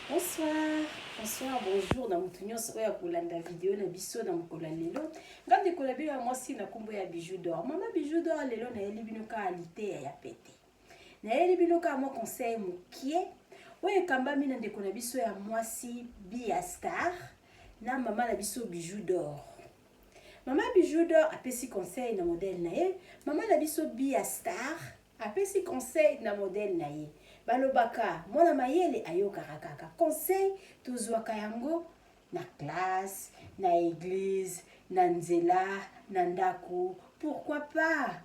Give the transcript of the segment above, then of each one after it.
Bonsoir, bonsoir, bonjour na mutu nyonso oyo akolanda video na biso na mokolo ya lelo. Nga ndeko na bino ya mwasi na kombo ya Bijou d'or. Mama Bijou d'or lelo nayeli bino kaka liteya ya pete. Nayeli bino kaka mwa conseil mokie oyo ekambami na ndeko na biso ya mwasi Bia Star na mama na biso Bijou d'or. Mama Bijou d'or apesi conseil na modèle na ye. Mama na biso Bia Star Apesi conseil na modèle na ye. Balobaka mwana mayele ayokaka kaka. Conseil tozwaka yango na classe, na eglise, na nzela, na ndaku, pourquoi pas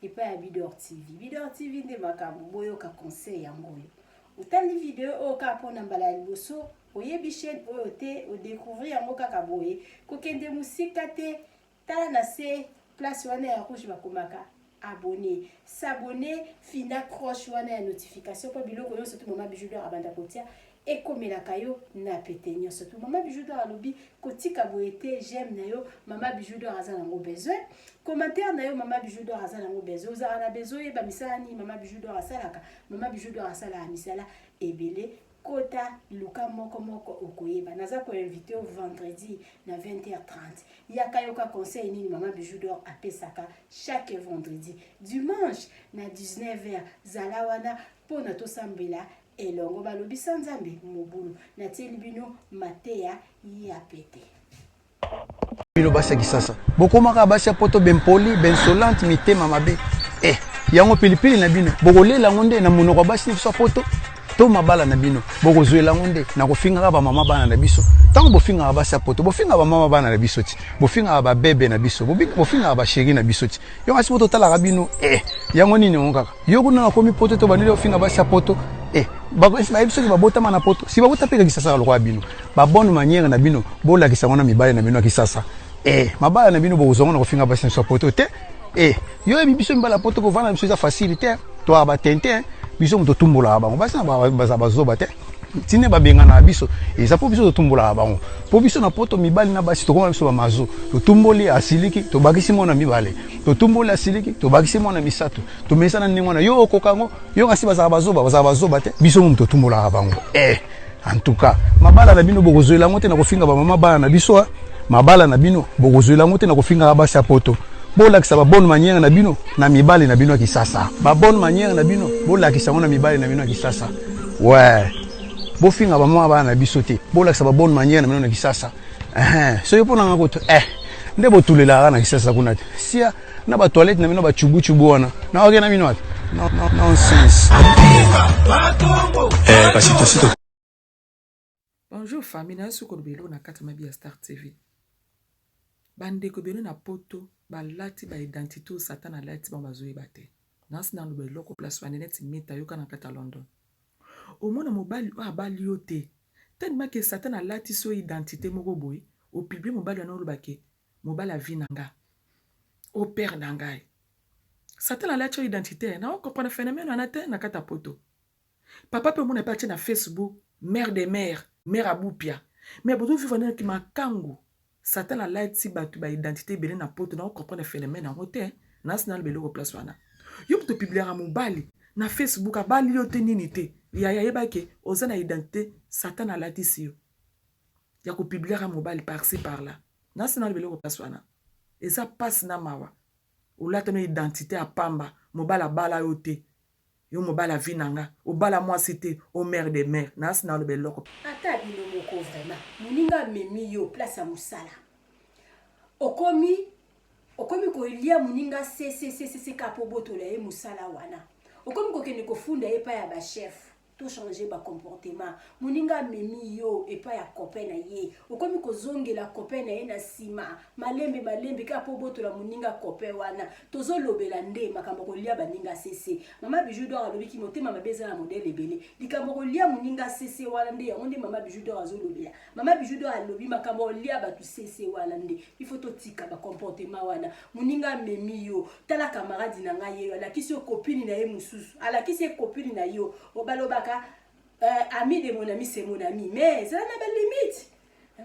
epai ya Bidor TV. Bidor TV nde makambo, boyoka conseil yango oyo. Otali video oyo kaka mpo na mbala ya liboso, oyebi chaîne oyo te, odecouvrir yango kaka boye, kokende mosika te. Tala na se place wana ya rouge bakomaka abonner, s'abonner, fina croche wana ya notification po biloko nyonso tu mama Bijou d'or abanda kotia ekomelaka yo na pete nyonso tu. Mama Bijou d'or alobi kotika boye te, j'aime na yo mama Bijou d'or aza nango besoin, commentaire na yo mama Bijou d'or aza nango besoin, ozalaka na besoin oyeba misala nini mama Bijou d'or asalaka. Mama Bijou d'or asalaka misala ebele. Kota luka moko moko okoyeba. Naza ko invite yo vendredi na 20h30. Yaka yoka conseil nini maman Bijou d'or apesaka chaque vendredi. Dimanche na 19h zala wana pona tosambela elongo balobi sa Nzambe mobulu. Natieli bino mateya ya pete. Bino basi ya kisasa bokomaka basi ya poto bempoli bensolante mitema mabe eh, yango pilipili na bino bokolela yango nde na monoko ya basi na biso ya poto to mabala na bino bokozwela yango nde na kofingaka bamama bana na biso ntango bofingaka basi ya poto bofingaka bamama bana na biso ti bofingaka babebe na biso bofingaka basheri na biso ti yo kasi poto otalaka bino eh, yango nini yango kaka yo kuna nakomi poto to bandeli ofinga basi ya poto eh, bayebi soki babotama na poto si babota mpe kisasa lokola bino ba bonne manière na bino bolakisa yango na mibali na bino ya kisasa eh, mabala na bino bokozwa yango na kofinga basi na biso ya poto te eh, yo oyebi biso mibali ya poto kovanda na biso eza facile te toyaka batente biso moto totumbolaka bango basi na baza bazoba te ntina babenganaka biso eza mpo biso totumbolaka bango mpo biso na poto mibali na basi tokoma biso bamazo totumboli asiliki tobakisi mwana mibale totumboli asiliki tobakisi mwana misato tomesana ndenge wana yo okoka yango yo kasi bazalaka bazoba bazalaka bazoba te biso moto totumbolaka bango eh en tout cas mabala na bino bokozwela yango te na kofinga bamama bana na biso ah. mabala na bino bokozwela yango te na kofingaka basi ya poto bolakisa ba bonne manière na bino na mibali na bino ya kisasa ba bonne manière na bino bolakisa yango na mibali na bino ya kisasa ouais bofinga bamama bana na biso te bolakisa ba bonne manière na bino na kisasa soki mpo na nga kutu eh nde botulelaka na kisasa kuna te sia na ba toilette na bino ba chubu chubu wana na oke na bino wapi nonsense eh, kasi tosi to Bonjour famille, nayo soki koloba eloko na kati ya mabi ya Star TV. Bandeko ebele na poto balati ba identité oyo Satan alati bango bazoyeba te. Nasi naloba eloko place wana neti mita yoka na kati ya London. Omona mobali oyo abali yo te. Tellement que Satan alatisi yo identité moko boye, opublie mobali wana oloba ke mobali ya vie na nga o père na ngai satan alati yo identité na okomprendre phénomène wana te na kati ya poto papa mpe omona mpe atie na facebook mère de mère mère abupia mais bozo vivre nde makangu satan alati bato ba identité ebele na poto na okomprendre phénomène yango te nasi naloba eloko place wana yo moto opibliaka mobali na facebook abali yo te nini te yaya yebake oza na identité satan alatisi yo ya kopibliaka mobali par-ci par-là nasi naloba eloko place wana eza pasi na mawa olata no identité ya pamba mobali abala yo te yo mobali ya vie na nga obala mwasi te o mère de mère nasi naloba eloko ata bino moko vraiment moninga amemi yo place ya mosala okomi okomi kolia moninga sesesesese kaka mpo obotola ye mosala wana okomi kokende kofunda ye epai ya bachef To changer ba comportement. Moninga amemi yo epai ya copain na ye. Okomi kozongela copain na ye na sima. Malembe malembe kaka po obotola moninga copain wana. Tozolobela nde makambo ya kolia baninga sese. Mama Bijou d'or alobi ki motema mabe eza na modèle ebele. Likambo ya kolia moninga sese wana nde yango nde mama Bijou d'or azolobela. Mama Bijou d'or alobi makambo ya kolia batu sese wana nde. Il faut totika ba comportement wana. Moninga amemi yo. Tala camarade na ngai yeyo alakisi yo copine na ye mosusu. Alakisi ye copine na yo. Balobaka euh, ami de mon ami c'est mon ami. Mais ezala na ba limite.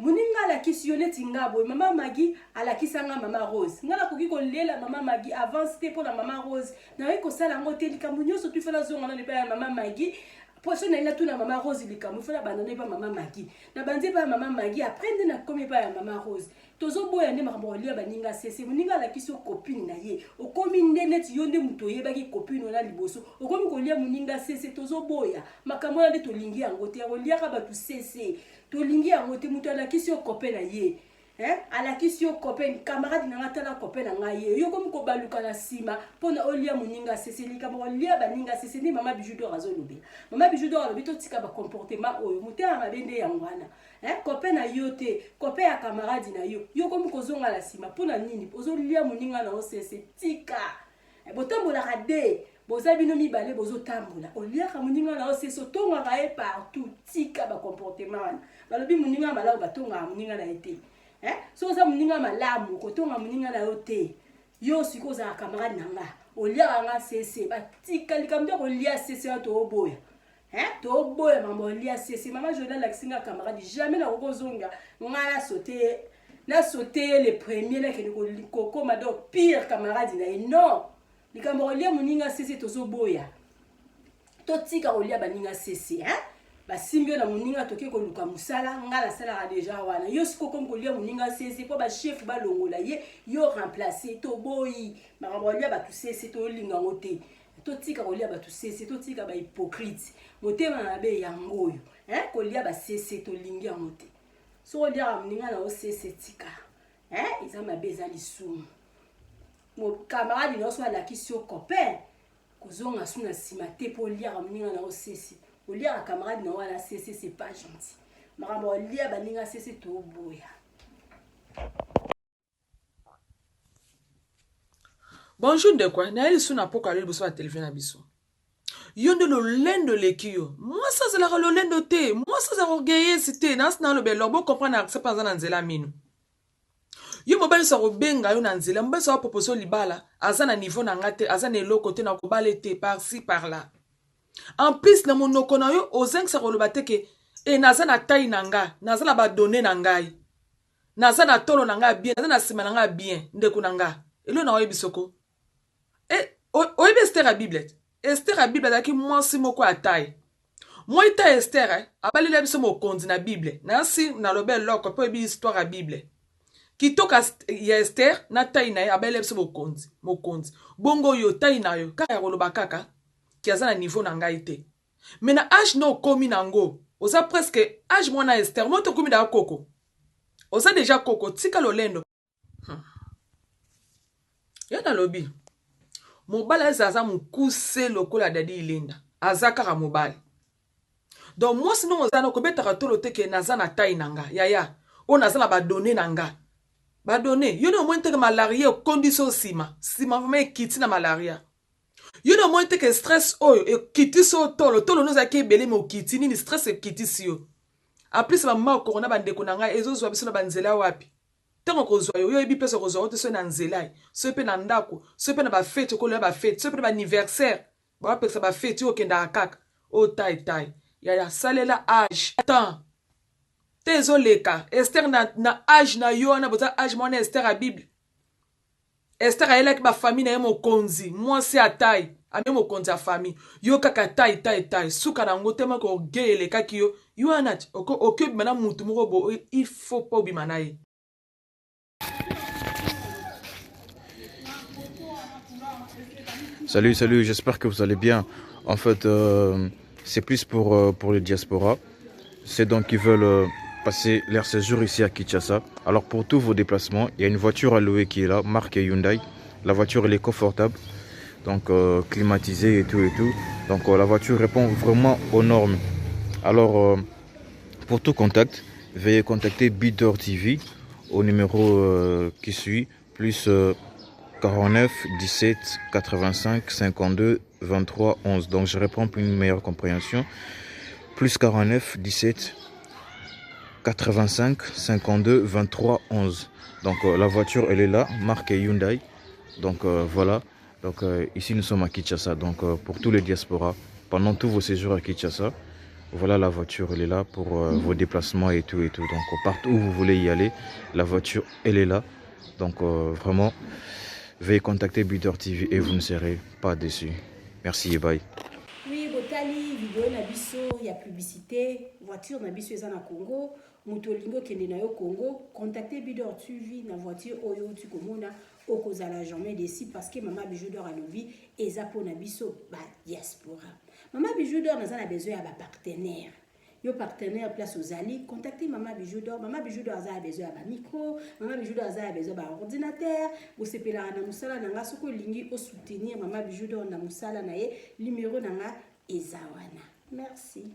Moninga alakisi yo neti nga boye. Mama Maggie alakisa nga mama Rose. Nga nakoki kolela mama Maggie avance te mpo na mama Rose. Nakoki kosala yango te likambo nyonso tu fala zonga nano epai ya mama Maggie. Po soki nalingi natuna mama Rose likambo, il faut nabanda na epa mama Maggie. Nabandi epa ya mama Maggie, après nde nakomi epa ya mama Rose. Tozoboya nde makambo ya kolia baninga sese. Moninga alakisi yo copine na ye, okomi nde neti yo nde moto oyebaki copine wana liboso, okomi kolia moninga sese. Tozoboya makambo wana nde tolingi yango te, ya koliaka bato sese tolingi yango te. Moto alakisi yo copain na ye, Eh, alakisi yo copain, camarade na nga, tala copain na ngai ye. Yo komi kobaluka na nsima mpona olia moninga sese. Likambo kolia baninga sese nde mama Bijou d'Or azolobela. Mama Bijou d'Or alobi totika bacomportement oyo, motema mabe nde yango wana. Eh, copain na yo te, copain ya camarade na yo, yo komi kozonga na nsima mpona nini? Ozolia moninga na yo sese, tika. Eh, botambolaka de boza bino mibale bozotambola, oliaka moninga na yo sese, otongaka ye partout. Tika bacomportement wana. Balobi moninga malamu batongaka moninga na ye te. Eh, soki oza moninga malamu kotonga moninga na yo te. Yo sikoyo ozala camarade na nga, oliaka nga sese. Batika likambo ya kolia sese wana, tooboya. Eh, toboya makambo olia sese. Mama Jolie alakisi nga camarade, jamais nakoki kozonga nga nasote nasote ye le premier, nakende kokoma donc pire camarade na ye. Non, likambo kolia moninga sese tozoboya. Totika kolia baninga sese. Hein? Basimbi yo na moninga, toke koluka mosala, nga nasalaka deja wana. Yo sikoyo komi kolia moninga sese mpo bachef balongola ye, yo remplace. Toboyi makambo kolia bato sese, tolinga yango te. Totika kolia bato sese, totika ba hypocrite, motema mabe yango oyo. Hein? Kolia basese tolingi yango te. Soki oliaka moninga na yo sese, tika. Hein? Eza mabe, eza lisumu. Camarade na yo so alakisi yo copain, kozonga su na nsima te mpo oliaka moninga na yo sese. Oliaka camarade na yo wana sese, c'est pas gentil. Makambo olia baninga sese toboya. Bonjour ndeko, naye lisusu na poko ya liboso ya televizio na biso. Yo nde lolendo eleki yo. Mwasi azalaka lolendo te, mwasi azalaka orgueilleuse te. Nasi naloba eloko, bo comprendre accent mpe aza na nzela mino. Yo mobali nyonso akobenga yo na nzela, mobali nyonso akopropose yo libala, aza na niveau na nga te, aza na eloko te, nakobala te, par ci par là. En plus na monoko na yo ozangisa koloba te ke e naza na taille na nga, naza na badonne na ngai, naza na tolo na ngai ya bien, naza na nsima na ngai ya bien. Ndeko na nga, eloko na oyebi soko e, oyebi Esther ya Bible? Esther ya Bible azalaki mwasi moko ya taille. Moi ta Esther eh, abalela biso mokonzi na Bible. Nasi naloba eloko mpe oyebi histoire ya Bible. Kitoko ya Esther na taille na ye abalela biso mokonzi, mokonzi. Bongo yo taille na yo kaka ya koloba kaka ki aza na niveau na ngai te. Mais na age na okomi nango, oza presque age mwana Esther, moi tokomi da koko. Oza deja koko, tika lolendo. Ye nalobi mobali aza aza mokuse lokola Dadi Ilinda, aza kaka mobali. Donc mwasi ndongo oza na kobetaka tolo te ke naza na taille na nga yaya, oyo naza na badonne na nga. Badonne yo nde omoni te ke malaria ekondisi yo nsima nsima, vraiment ekiti na malaria. Yo nde omoni te ke stress oyo ekitisi yo tolo tolo no ezalaki ebele me okiti nini, stress ekitisi yo. En plus bamama ya corona, bandeko na ngai, ezozwa biso na banzela wapi? Ntango okozwa yo, yo oyebi place okozwa yo te, soki na nzela, soki mpe na ndako, soki mpe na bafete, okoloya bafete, soki mpe na baanniversaire bapekisa bafete, yo okendaka kaka oyo tai tai. Yaya, salela age temps te ezoleka. Esther na age na yo wana, boza age mwana Esther ya Bible. Esther ayelaki bafamille na ye mokonzi, mwasi ya tai ame mokonzi ya famille, yo kaka tai tai tai, suka na yango te moko orgueil elekaki yo. Yo wana okoki obima na mutu moko bo, il faut pas obima na ye. Salut, salut, j'espère que vous allez bien. En fait, c'est plus pour les diasporas. C'est donc qui veulent passer leur séjour ici à Kinshasa. Alors pour tous vos déplacements, il y a une voiture à louer qui est là, marque Hyundai. La voiture, elle est confortable, donc climatisée et tout et tout. Donc la voiture répond vraiment aux normes. Alors pour tout contact, veuillez contacter Bidor TV au numéro qui suit, plus 49 17 85 52 23 11. Donc je reprends pour une meilleure compréhension. Plus 49 17 85 52 23 11. Donc la voiture elle est là, marque Hyundai. Donc voilà. Donc ici nous sommes à Kinshasa. Donc pour tous les diasporas, pendant tous vos séjours à Kinshasa, voilà la voiture elle est là pour vos déplacements et tout et tout. Donc partout où vous voulez y aller, la voiture elle est là. Donc vraiment, veuillez contacter Bidor TV et vous ne serez pas déçus. Merci et bye. Oui, botali. Otali video na biso ya publicité, voiture na biso eza na Congo, moto olingi okende na yo Congo, contacte Bidor TV na voiture oyo outi komona, okozala jamais déçu parce que mama Bijou d'Or alobi eza mpo na biso ba diaspora. Mama Bijou d'Or naza na besoin ya ba partenaire. Yo partenaire, place ozali, contacte mama Bijou d'Or. Mama Bijou d'Or aza ya besoin ya bamicro, mama Bijou d'Or aza ya besoin ya baordinateur. Bosepelaka na mosala na nga. Soki olingi osoutenir mama Bijou d'Or na mosala na ye, numero na nga eza wana. Merci.